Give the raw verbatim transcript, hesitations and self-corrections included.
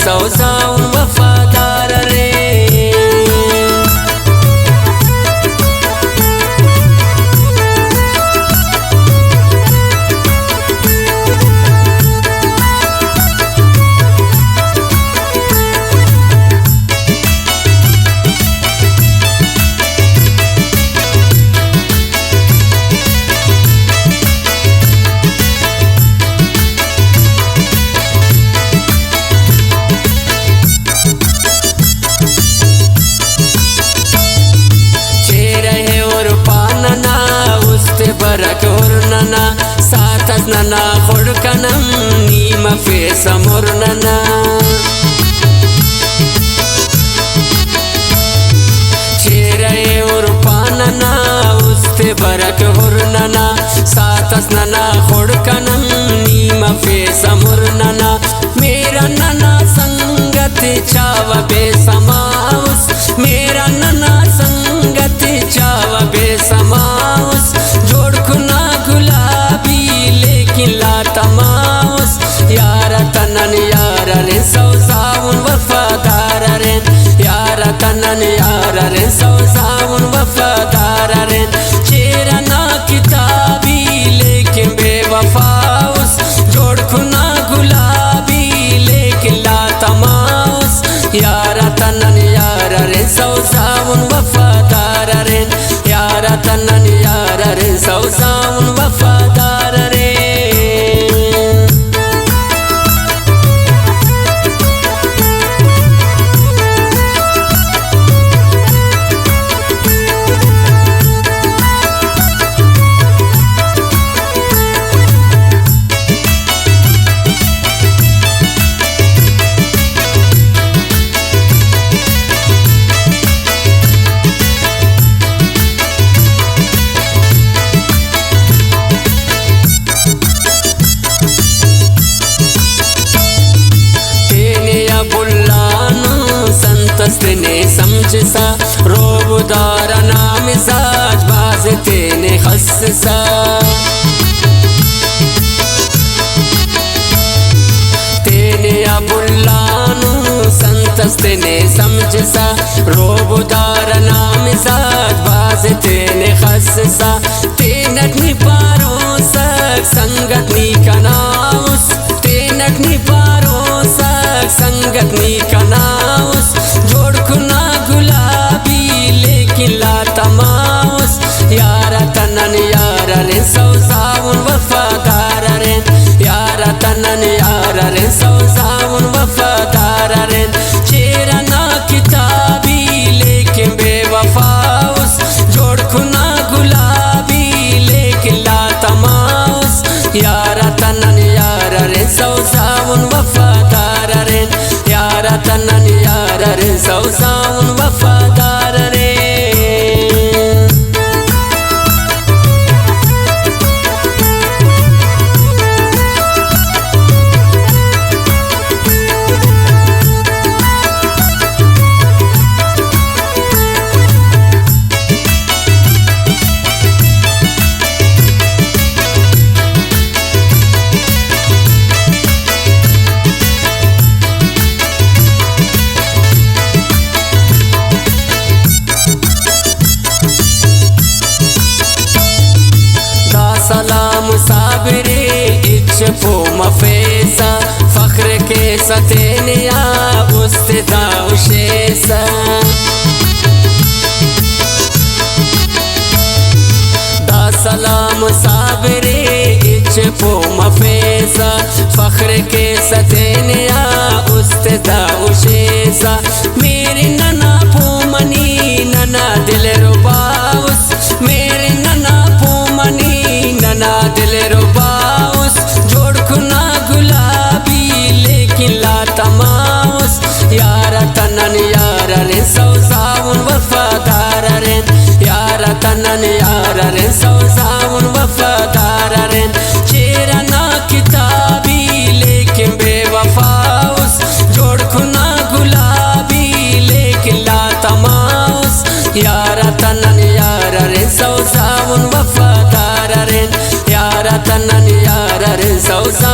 سوزا ان وفادار ارے۔ چہرہ ءِ ہر پا ننا، است برک ہر ننا، ساتس ننا خڑک آن ہم، نی مفیسہ مر ننا۔ چہرہ ءِ ہر پا ننا، است برک ہر ننا، ساتس ننا خڑک آن ہم، نی مفیسہ مر ننا۔ مہر آن ننا سنگت چاوہ بے سما اس، مہر آن ننا سنگت چاوہ بے سما اس، جوڑ کنا گلابی لیکن لا تما اس۔ یار تا نن یار ارین، سوزا ان وفادار ارین، یار تا نن یار ارین، سوزا ان وفادار ارین۔ چہرہ نا کتابی لیکن بے وفا اس، جوڑ کنا گلابی لیکن لا تما اس۔ یار تا نن یار ارین، سوزا ان وفادار ارین، یار تا نن یار ارین، سوزا ان وفادار ارین۔ تینے آ بھلانو سنت اس تینے سمجھسا، روب دار نا مزاج بھاز تینے خسسا۔ تینے آ بھلانو سنت اس تینے سمجھسا، روب دار نا مزاج بھاز تینے خسسا۔ تینٹ نی پاروسک سنگت نی کنا اس، تینٹ نی پاروسک سنگت نی کنا اس، جوڑ کنا گلابی لیکن لا تما اس۔ یار تا نن یار ارین، سوزا ان وفادار ارین، یار تا نن یار ارین، سوزا ان وفادار ارین۔ چہرہ نا کتابی لیکن بے وفا اس، جوڑ کنا گلابی لیکن لا تما اس۔ یار تا نن یار ارین، سوزا ان وفادار ارین، یار تا نن یار ارین، سوزا ان وفادار ارین۔ دا سلام صابر ءِ ہچ پہہ مفیسہ، فخر کیسہ تینے آ است دا ہشیسہ۔ دا سلام صابر ءِ ہچ پہہ مفیسہ، فخر کیسہ تینے آ است دا ہشیسہ۔ مہر ننا پہہ منی ننا دلربا اس، مہر ننا پہہ منی ننا دلربا اس، جوڑ کنا گلابی لیکن لا تما اس۔ یار تا نن یار ارین، سوزا ان وفادار ارین، یار تا نن یار ارین، سوزا ان وفادار ارین۔ چہرہ نا کتابی لیکن بے وفا اس، جوڑ کنا گلابی لیکن لا تما اس۔ یار تا نن یار ارین، سوزا ان وفادار ارین، یار تا نن یار ارین، سوزا